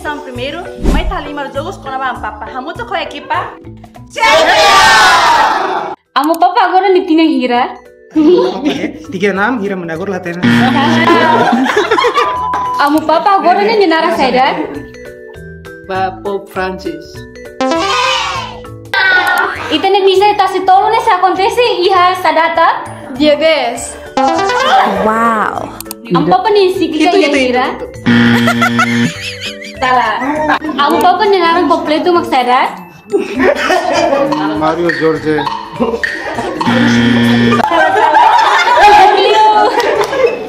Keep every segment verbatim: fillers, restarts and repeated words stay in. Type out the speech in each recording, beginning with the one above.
São primeiru, mai ita halimar jogus kona-ba Amu Papa. Hamutuk ho ekipa. Amu Papa agora nia tinan hira? Tiga enam, hira mana agora la hatene. Amu Papa agora ne'e nia naran saida? Ba Pope Francis. Ita-nia misa tasi tolu ne'e sei akontese iha sá data? Dia dez. Wow. Amu Papa nia ensiklika iha hira? Sala. Amu Papa nia naran kompletu mak saida? Mario Jorge.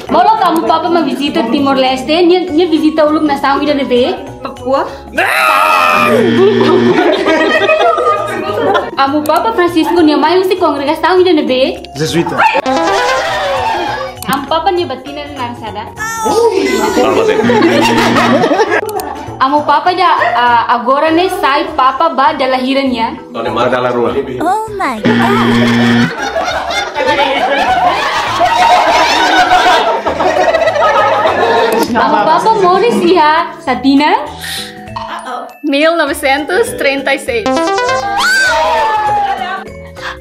Molok Amu Papa mak vizita Timor-Leste, nia, nia vizita uluk nasaun ida ne'ebé? Papua. Amu Papa Francisco nia mai husi kongregasaun ida ne'ebé? Jesuita. Amu Papa nia batinan naran saida? Amu Papa ida, ah, agora ne'e sai Papa ba dala hira nian? Ba dala rua. Oh my God. Amu Papa moris iha sá tinan? Mil novecentos trinta e seis.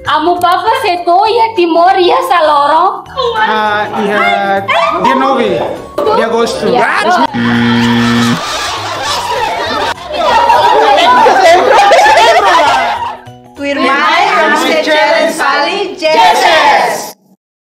Amu Papa sei to'o iha Timor iha sá loron? Ah, iha dia nove de agosto. Ya.